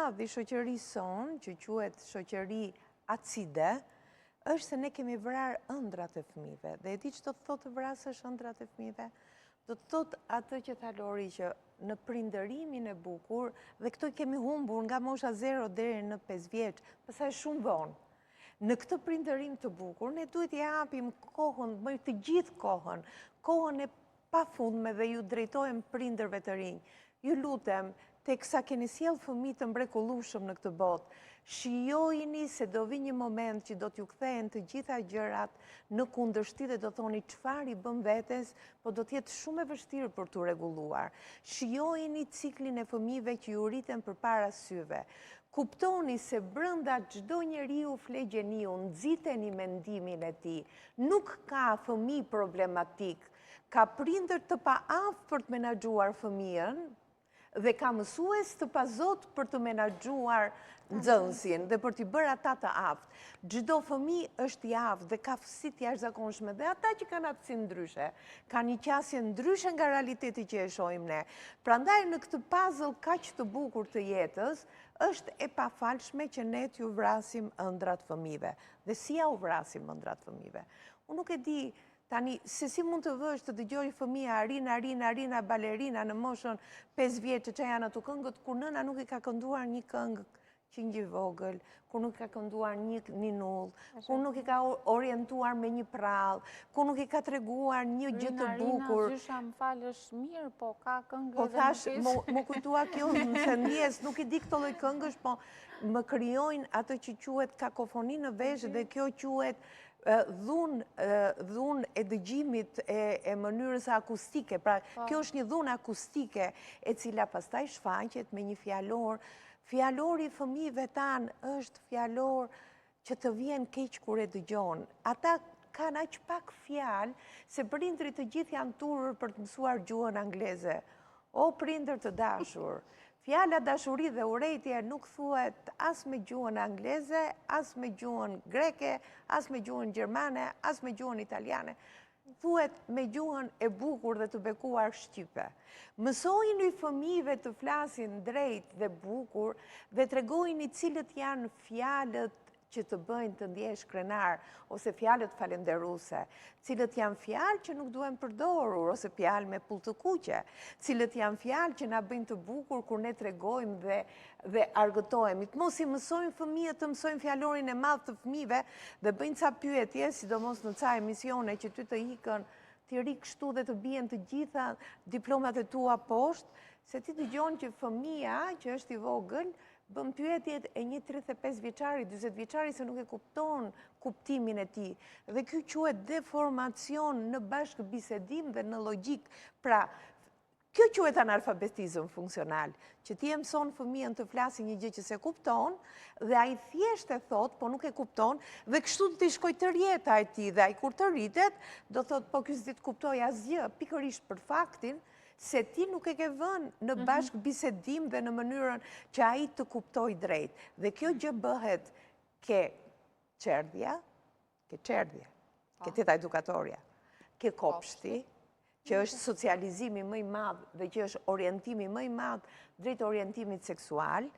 madh i shoqërisë sonë, që quhet shoqëri acide, është se ne kemi vrarë ëndrrat e fëmijëve. Dhe e di ç'do të thotë të vrasësh ëndrrat e fëmijëve? Do të thotë atë që tha Lori që në prindërimin e bukur, dhe këto i kemi humbur nga mosha 0 deri në 5 vjeç, pastaj shumë vonë. Në këtë prindërim të bukur, ne duhet t'i japim kohën, më të gjithë kohën, kohën e pafundme dhe ju drejtohem prindërve të rinj. Ju lutem, teksa keni sjellë fëmijë të mrekullueshëm në këtë botë, shijojini se do vijë një moment që do t'ju kthehen të gjitha gjërat në kundërshti dhe do thoni çfarë i bëmë vetes, po do të jetë shumë e vështirë për t'u rregulluar. Shijojini ciklin e fëmijëve që ju rriten përpara syve. Kuptoni se brenda çdo njeriu fle gjeniu, nxiteni mendimin e tij. Nuk ka fëmijë problematik, Ka prindër të paaftë për të menaxhuar fëmijën dhe ka mësues të pazotë për të menaxhuar nxënësin dhe për t'i bërë ata të aftë. Çdo fëmijë është i aftë dhe ka aftësi të jashtëzakonshme dhe ata që kanë aftësi ndryshe, kanë një qasje ndryshe nga realiteti që e shohim ne. Prandaj në këtë puzzle kaq të bukur të jetës, është e pafalshme që ne t'ju vrasim ëndrrat fëmijëve. Dhe si ua vrasim ëndrrat fëmijëve? Unë nuk e di Tani, se si mund të vësh të dëgjojë fëmija Rina, Rina, Rina, balerina në moshën 5 vjeç që ça janë ato këngët, kur nëna nuk i ka kënduar një këngë qengji i vogël, kur nuk i ka kënduar një ninullë, kur nuk i ka orientuar me një përrallë, kur nuk i ka treguar një gjë të bukur. Rina, zysha më fal është mirë, po ka këngë po edhe në kesh. Po m'u kujtua kjo, se ndjesë, nuk i di këto lloj këngësh, po më krijojnë atë që quhet kakofoni në vesh dhe kjo quhet dhunë dhunë e dëgjimit e mënyrës akustike. Pra, po. kjo është një dhunë akustike e cila pastaj shfaqet me një fjalor. Fjalori i fëmijëve tanë është fjalor që të vjen keq kur e dëgjon. Ata kanë aq pak fjalë se prindërit të gjithë janë turrur për të mësuar gjuhën angleze. O prindër të dashur, fjala dashuri dhe urrejtje nuk thuhet as me gjuhën angleze, as me gjuhën greke, as me gjuhën gjermane, as me gjuhën italiane. Thuhet me gjuhën e bukur dhe të bekuar shqipe. Mësojini fëmijëve të flasin drejt dhe bukur dhe tregojini cilët janë fjalët që të bëjnë të ndjehesh krenar, ose fjalët falenderuese, cilët janë fjalë që nuk duhen përdorur, ose fjalë me pullë të kuqe, cilët janë fjalë që na bëjnë të bukur kur ne tregojmë dhe, dhe argëtohemi. Të mos i mësojmë fëmijët të mësojnë fjalorin e madh të fëmijëve dhe bëjnë ca pyetje, sidomos në ca emisione që ty të ikën ti rri kështu dhe të bien të gjitha diplomat e tua poshtë, se ti dëgjon që fëmija që është i vogël, bën pyetjet e një 35 vjeçari, 40 vjeçari se nuk e kupton kuptimin e tij. Dhe ky quhet deformacion në bashkëbisedim dhe në logjikë. Pra, kjo quhet analfabetizëm funksional, që ti e mëson fëmijën të flasi një gjë që s'e kupton, dhe ai thjesht e thotë, po nuk e kupton, dhe kështu do t'i shkojë tërë jeta e tij, dhe ai kur të rritet, do thotë, po ky s'di të kuptojë asgjë, pikërisht për faktin, se ti nuk e ke vënë në mhm. bashkëbisedim dhe në mënyrën që ai të kuptojë drejt. Dhe kjo gjë bëhet ke çerdhja, ke çerdhja, ke teta edukatorja, ke kopshti, që është socializimi më i madh dhe që është orientimi më i madh drejt orientimit seksual.